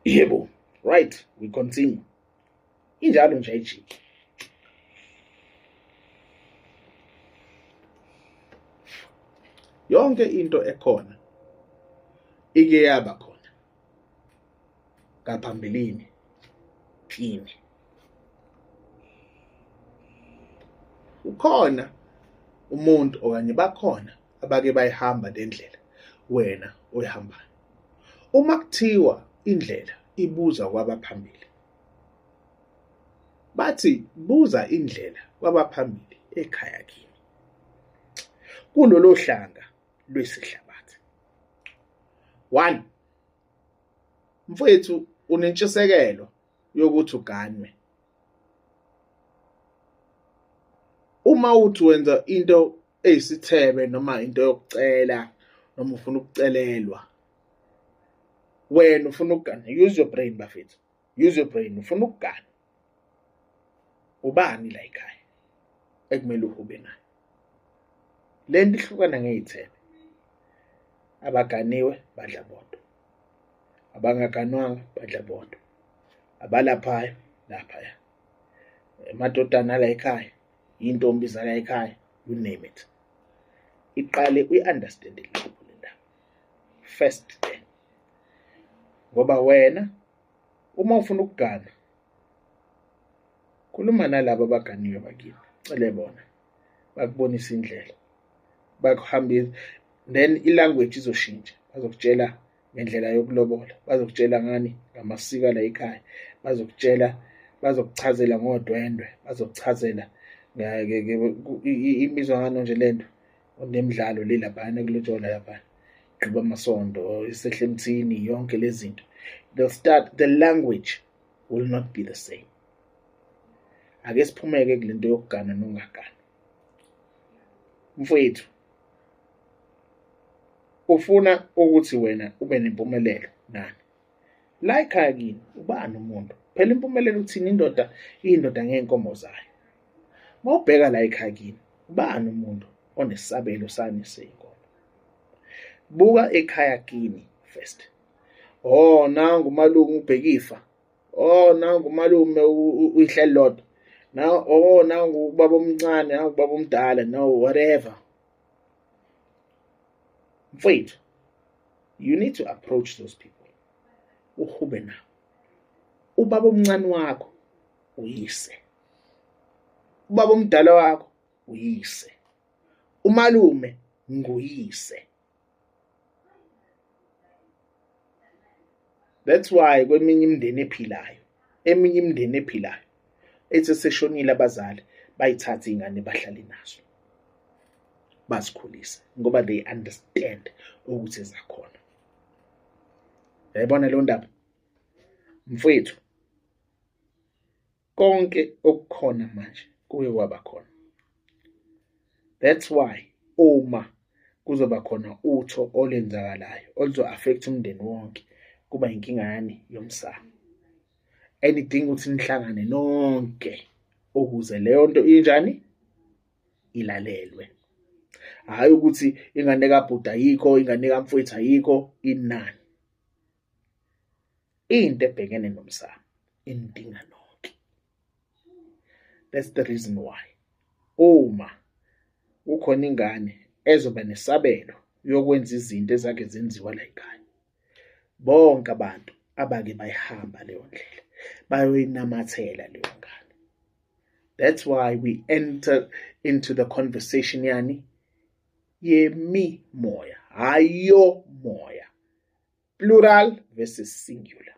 Yebo, right, we continue. Injalo nje ayijiki. Yonke into ekhona ike yaba khona ngaphambilini kini. Ukhona umuntu okanye bakhona abake bayihamba le ndlela wena oyihambayo. Uma kuthiwa indlela ibuza kwabaphambili, bathi buza indlela kwabaphambili ekhaya kini, kulolo hlanga lwesihlabathi. 1, mfowethu unentshisekelo yokuthi uganwe. Uma uthi wenza into eyisithebe noma into yokucela noma ufuna ukucelelwa, wena ufuna ukugana, use your brain bafethu, use your brain. Ufuna ukugana ubani la ekhaya ekumele uhube naye? Le nto ihlukana ngey'thebe. Abaganiwe badla bodwa, abangaganwanga badla bodwa, abalaphayo laphaya, amadodana ala ekhaya, iy'ntombi zala ekhaya, you name it. Iqale uyi-understand-e lapho le ndaba first thing, ngoba wena uma ufuna ukugana, khuluma nalabo abaganiwe bakini, cele bona bakubonise indlela, bakuhambise, then i-language izoshintsha. Bazokutshela ngendlela yokulobola, bazokutshela ngani ngamasiko ala ekhaya, bazokutshela, bazokuchazela ngodwendwe, bazokuchazela ibizwa ngani nje lento onemidlalo le laphana kulotshola laphana, gqiba amasondo, isehle emthini, yonke lezi zinto. They'll start, the language will not be the same. Ake siphumeke kulento yokugana nokungagani. Mfowethu, ufuna ukuthi wena ube nempumelelo nani? La ekhaya kini ubani umuntu? Phela impumelelo uthini? Indoda iyindoda ngey'nkomo zayo. Mawubheka la ekhaya kini, ubani umuntu onesabelo sani sey'nkomo? Buka ekhaya kini first. Oh, nangu umalume ubhekifa. Oh, nangu umalume uyihleli lodwa. Now, oh, nangu ubaba omncane, nangu ubaba omdala, no whatever. Mfowethu, you need to approach those people. Uhube nabo. Ubaba omncane wakho uyise. Ubaba omdala wakho uyise. Umalume nguyise. That's why kweminye imindeni ephilayo, eminye imindeni ephilayo ethi seshonile abazali bayithathe ingane bahlale nazo, bazikhulise, ngoba they understand ukuthi zakhona. Yayibona leyo ndaba mfowethu? Konke okukhona manje kuye kwaba khona. That's why uma kuzoba khona utho olwenzakalayo oluzo-affect umndeni wonke, kuba inkinga yani yomsamo. And idinga ukuthi nihlangane nonke ukuze leyo nto injani ilalelwe. Hhayi ukuthi ingane kabhuti ayikho, ingane kamfowethu ayikho, inani. Into ebhekene nomsamo inidinga nonke. That's the reason why uma kukhona ingane ezoba nesabelo yokwenza izinto ezake zenziwa la ekhaya, bonke abantu abake bayihamba leyo ndlela bayoyinamathela leyo ngane. That's why we enter into the conversation yani yemimoya, hhayi yomoya, plural versus singular.